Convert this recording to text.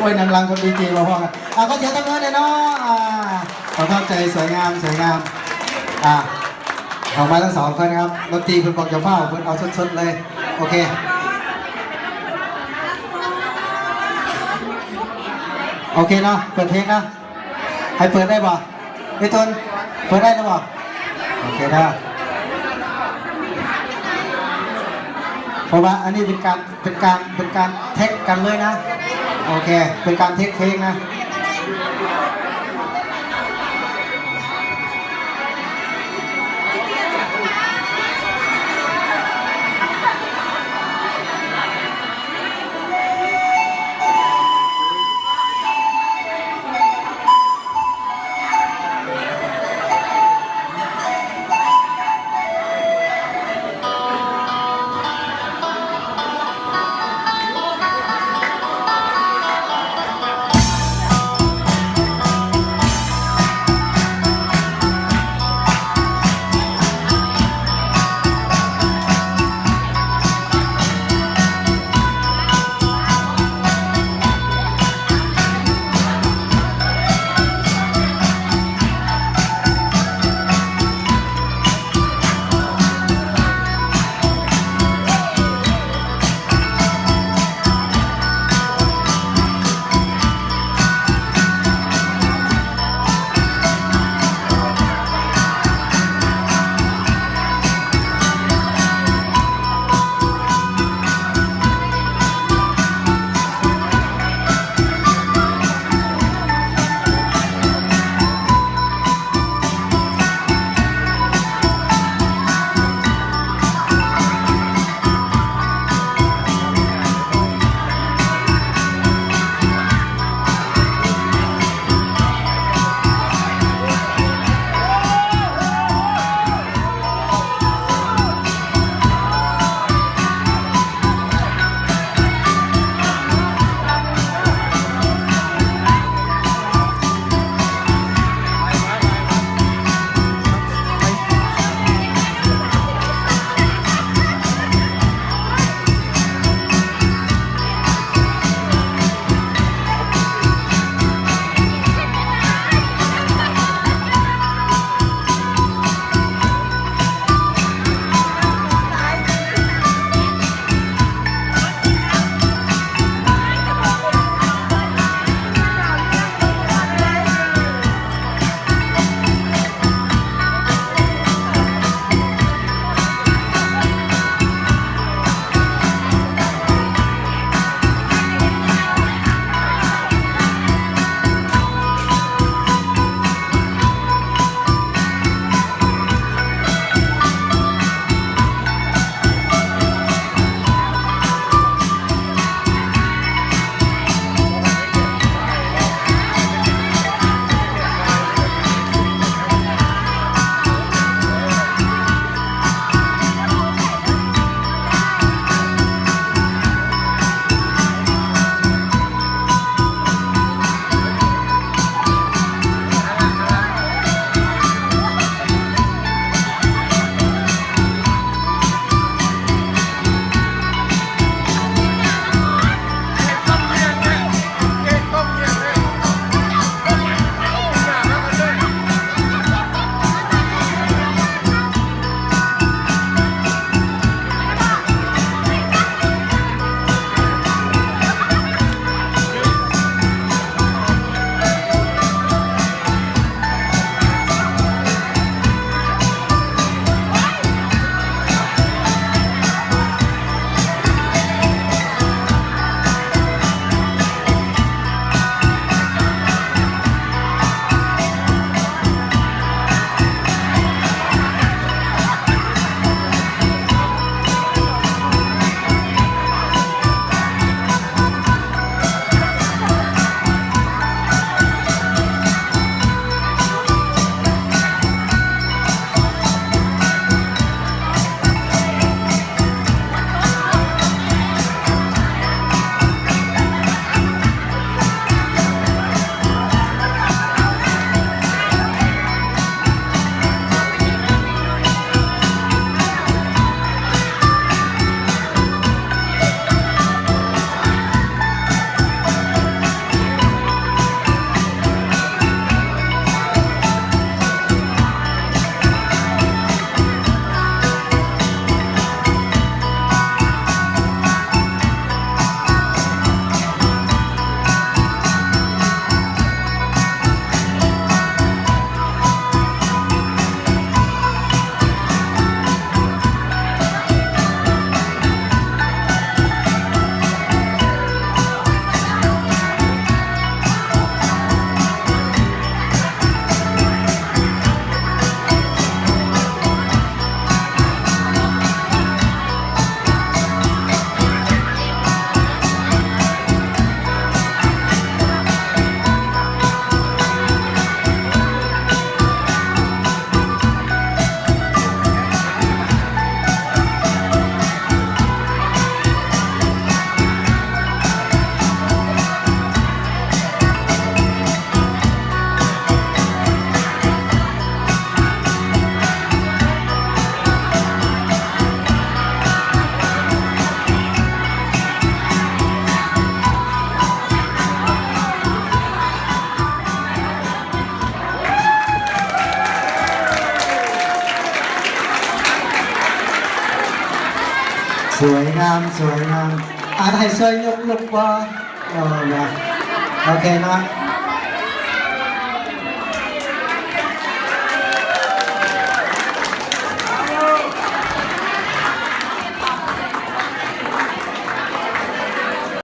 ໂອ້ຍ ນາງຫຼັງກັບດີເຈມາພ້ອມກັນ. ອ່າ ຂໍສຽງຕົບມືແດ່ເນາະ. ອ່າ ປະທັບໃຈ ສວຍງາມ ສວຍງາມ. ອ່າ ອອກມາທັງສອງຄົນຄັບ. ດົນຕີເພິ່ນບອກຢ່າຟ້າວ ເພິ່ນເອົາສົດໆເລີຍ. ໂອເຄ ໂອເຄເນາະ ເປີດເພງເນາະ. ໃຫ້ເປີດໄດ້ບໍ່? ເອີ ຕົ້ນ ເປີດໄດ້ແລ້ວບໍ່? ໂອເຄເດີ ເພາະວ່າອັນນີ້ເປັນການ ເປັນການ ເປັນການແທັກກັນເລີຍນະ. ໂອເຄ ເປັນການແທັກເພງນະ. ສວຍງາມ ສວຍງາມ. ອາ ໃຫ້ຊ່ວຍຍົກ ຍົກບໍ່? ເອີ ນະ ໂອເຄເນາະ.